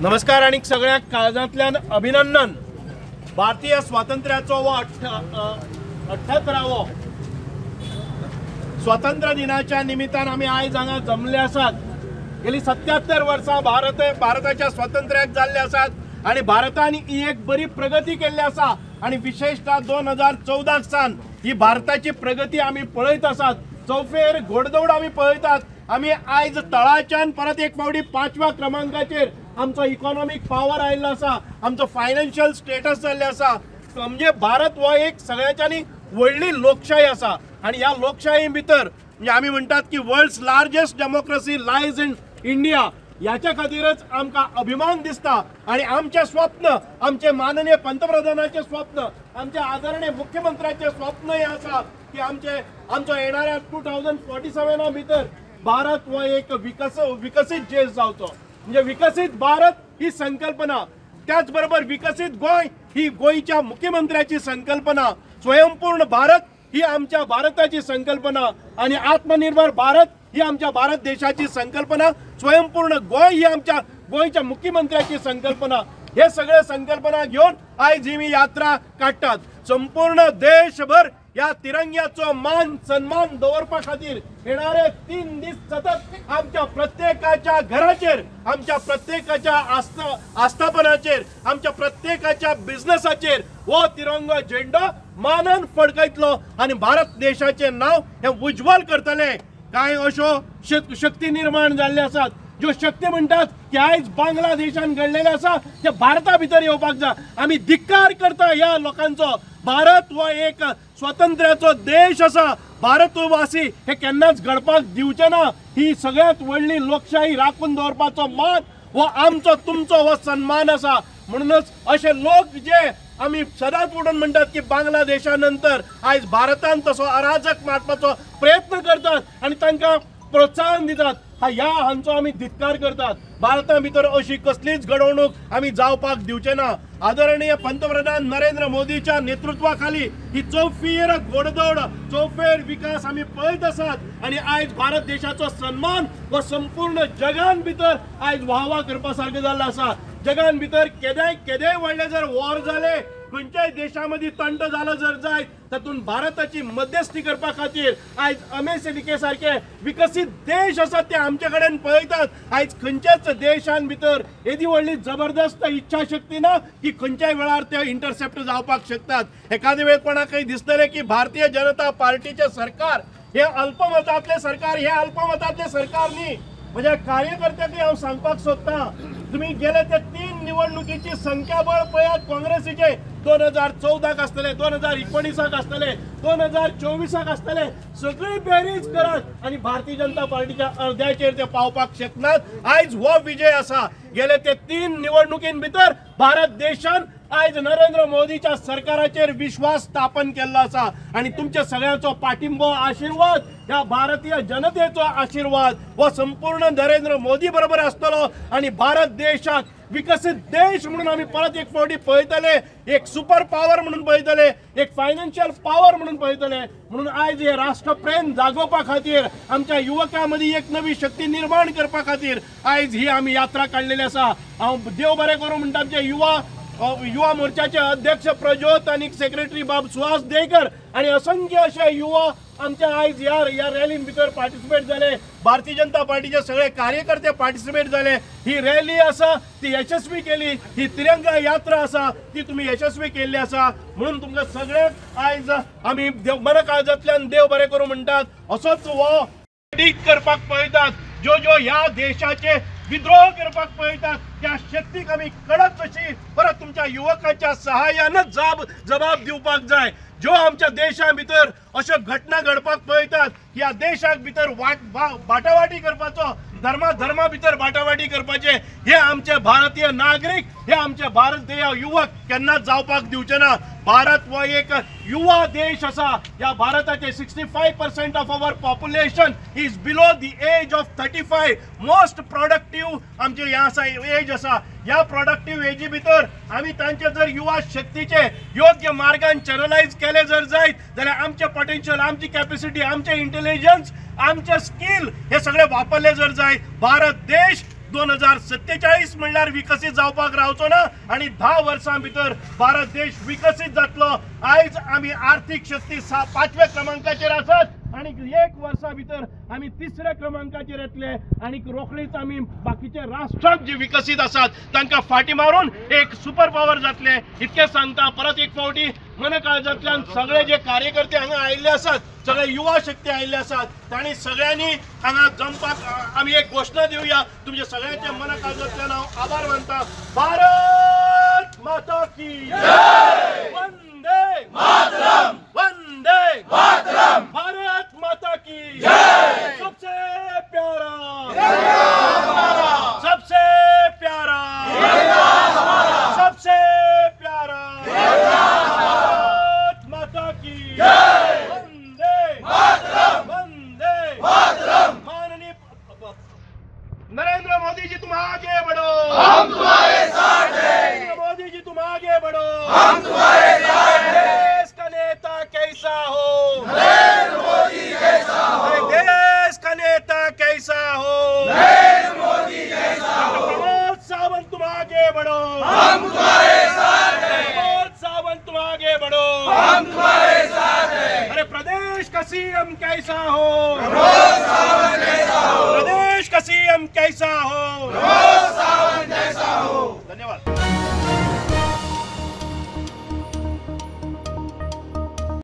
नमस्कार आणि सगळ्या काळजांतल्यान अभिनंदन। भारतीय स्वातंत्र्याचो हो 78वो स्वातंत्र्य दिनाच्या निमित्तान आमी आयज हांगा जमले आसात। गेली 77 वर्सां भारताच्या स्वातंत्र्याक जाल्ले आसात आणि भारतान ही एक बरी प्रगती केल्ली आसा आणि विशेषतः 2014 सावन ही भारताची प्रगती आमी पळयत आसात। चौफेर घोडदौड आमी पळयतात। आमी आयज तळाच्यान परत एक फावटी 5व्या क्रमांकाचेर आमचो इकॉनॉमीक पावर आयिल्लो आसा, आमचो फायनान्शियल स्टेटस जाल्ले आसा। म्हणजे भारत हो एक सगळ्याच्यानी व्हडली लोकशाही आसा आणि ह्या लोकशाही भितर म्हणजे आमी म्हणटात की world's largest democracy lies in India, ह्याच्या खातीरच आमकां अभिमान दिसता। आणि आमचें स्वप्न, आमचे माननीय पंतप्रधानाचें स्वप्न, आमच्या आदरणीय मुख्यमंत्र्याचें स्वप्न हें आसा की आमचो येणाऱ्या 2047 भितर भारत हो एक विकसीत देश जावचो। म्हणजे विकसीत भारत ही संकल्पना, त्याच बरोबर विकसीत गोंय ही गोंयच्या मुख्यमंत्र्याची संकल्पना, स्वयंपूर्ण भारत ही आमच्या भारताची संकल्पना आणि आत्मनिर्भर भारत ही आमच्या भारत देशाची संकल्पना, स्वयंपूर्ण गोंय ही आमच्या गोंयच्या मुख्यमंत्र्याची संकल्पना। हे सगळे संकल्पना घेवन आयज ही यात्रा काडटात। संपूर्ण देशभर या तिरंग्याचो मान सन्मान दवरपा खातीर येणारे 3 दीस सतत आमच्या प्रत्येकाच्या घराचेर, आमच्या प्रत्येकाच्या आस्थापनाचेर, आमच्या प्रत्येकाच्या बिझनेसाचेर हो तिरंगो झेंडो मानान फडकयतलो आनी भारत देशाचें नांव हें उज्ज्वल करतले। कांय अश्यो शक्ती निर्माण जाल्ल्यो आसात ज्यो शक्ती म्हणटात की आयज बांगलादेशान घडलेलें आसा तें भारता भितर येवपाक जाय। आमी धिक्कार करता ह्या लोकांचो। भारत हो एक स्वातंत्र्याचो देश आसा, भारतवासी हे केन्नाच घडपाक दिवचे ना। ही सगळ्यात व्हडली लोकशाही राखून दवरपाचो मान हो आमचो तुमचो हो सन्मान आसा। म्हणूनच अशे लोक जे आमी सदांच उठून म्हणटात की बांगलादेशा नंतर आयज भारतान तसो अराजक मारपाचो प्रयत्न करतात आनी तांकां प्रोत्साहन दितात, ह्या हांचो आमी धिक्कार करतात। भारता भितर अशी कसलीच घडवणूक आमी जावपाक दिवचे ना। आदरणीय पंतप्रधान नरेंद्र मोदीच्या नेतृत्वाखाली ही चौफेर घोडदौड, चौफेर विकास आमी पळयत आसात आनी आयज भारत देशाचो सन्मान हो संपूर्ण जगान भितर आयज वाहवा करपा सारकें जाल्लो आसा। जगान भितर केदेय व्हडले जर वॉर जाले, खंयच्याय देशा मदीं तंट जालो जर जायत, तातूंत भारताची मध्यस्थी करपा खातीर आयज अमेरिके सारके विकसीत देश आसात ते आमचे कडेन पळयतात। आयज खंयच्याच देशान भितर येदी व्हडली जबरदस्त इच्छा शक्ती ना की खंयच्याय वेळार ते इंटरसेप्ट जावपाक शकतात। एखादे वेळ कोणाकय दिसतलें की भारतीय जनता पार्टीचें सरकार हे अल्पमतांतलें सरकार, हे अल्पमतांतलें सरकार न्ही। म्हज्या कार्यकर्त्यांकय हांव सांगपाक सोदतां, तुमी गेले ते 3 निवडणुकीची संख्याबळ पळयात काँग्रेसीचे, 2014 आसतले, 2019 आसतले, 2024 आसतले, सगळी बेरीज करात आनी भारतीय जनता पार्टीच्या अर्द्याचेर ते पावपाक शकनात। आयज हो विजय आसा। गेले ते 3 निवडणुकीन भितर भारत देशान आयज नरेंद्र मोदीच्या सरकाराचेर विश्वास स्थापन केल्लो आसा आनी तुमच्या सगळ्यांचो पाठिंबो, आशिर्वाद, ह्या भारतीय जनतेचो आशिर्वाद हो संपूर्ण नरेंद्र मोदी बरोबर आसतलो आनी भारत देशाक विकसीत देश म्हणून आमी परत एक फावटी पळयतले, एक सुपर पावर म्हणून पळयतले, एक फायनान्शियल पावर म्हणून पळयतले। म्हणून आयज हे राष्ट्रप्रेम जागोवपा खातीर, आमच्या युवकां मदीं एक नवी शक्ती निर्माण करपा खातीर आयज ही आमी यात्रा काडलेली आसा। हांव देव बरें करूं म्हणटा आमचे युवा मोर्चाचे अध्यक्ष प्रज्योत आनी सेक्रेटरी बाब सुहास देकर आनी असंख्य अशे युवा आमच्या आयज ह्या रॅलीन भितर पार्टिसिपेट जाले। भारतीय जनता पार्टीचे सगळे कार्यकर्ते पार्टिसिपेट जाले। ही रॅली आसा ती यशस्वी केली, ही तिरंगा यात्रा आसा ती तुमी यशस्वी केल्ली आसा। म्हणून तुमकां सगळ्यांक आयज आमी मना काळजांतल्यान देव बरें करूं म्हणटात। असोच हो करपाक पळयतात ज्यो ज्यो ह्या देशाचे विद्रोह करपाक पळयतात त्या शक्तीक आमी कडक अशी परत तुमच्या युवकांच्या सहाय्यानच जबाब दिवपाक जाय। ज्यो आमच्या देशा भितर अश्यो घटना घडपाक पळयतात, ह्या देशाक भितर बाटावाटी करपाचो, धर्मा भितर बाटावाटी करपाचे, हे आमचे भारतीय नागरीक, हे आमचे भारतीय युवक केन्नाच जावपाक दिवचे ना। भारत हो एक युवा देश आसा। ह्या भारताचे 65% of our population is below the age of 35। Most productive आमचे हे आसा एज आसा। ह्या प्रोडक्टीव एजी भितर आमी तांचे जर युवा शक्तीचे योग्य मार्गान चॅनलायज केले जर जायत जाल्यार आमचे पोटेन्शियल, आमची कॅपेसिटी, आमचे इंटेलिजन्स, आमचे स्कील हे सगळे वापरले जर जायत, भारत देश 2047 म्हणल्यार विकसीत जावपाक रावचो ना आनी 10 वर्सां भितर भारत देश विकसीत जातलो। आयज आमी आर्थीक शक्ती 5व्या क्रमांकाचेर आसात आनी 1 वर्सा भितर आमी 3ऱ्या क्रमांकाचेर येतले आनी रोखडीच आमी बाकीचे राष्ट्रांक जे विकसीत आसात तांकां फाटी मारून एक सुपर पावर जातले इतकें सांगता। परत एक फावटी मन काळजांतल्यान सगळे जे कार्यकर्ते हांगा आयिल्ले आसात, सगळे युवा शक्ती आयिल्ले आसात, तांणी सगळ्यांनी हांगा जमपाक आमी एक घोशणा दिवया। तुमचे सगळ्यांचे मन काळजांतल्यान हांव आभार मानता। भारत माता की जय, वंदे मातरम, वंदे मातरम, भारत माता की जय। सबसे प्यारा हमारा, सबसे प्यारा हमारा, सबसे प्यारा भारत माता की जय, वंदे मातरम, वंदे मातरम। माननीय नरेंद्र मोदी जी तुम आगे बढ़ो, हम तुम्हारे साथ हैं। नरेंद्र मोदी जी तुम आगे बढ़ो, हम तुम्हारे साथ हैं। देश का नेता कैसा हो, नरेंद्र मोदी जैसा हो। देश का नेता कैसा हो, नरेंद्र मोदी जैसा हो। प्रमोद सावंत तुम आगे बढ़ो, हम तुम्हारे साथ हैं। प्रमोद सावंत तुम आगे बढ़ो, हम तुम्हारे साथ हैं। अरे प्रदेश का सीएम कैसा हो, प्रमोद सावंत जैसा हो। प्रदेश का सीएम कैसा हो,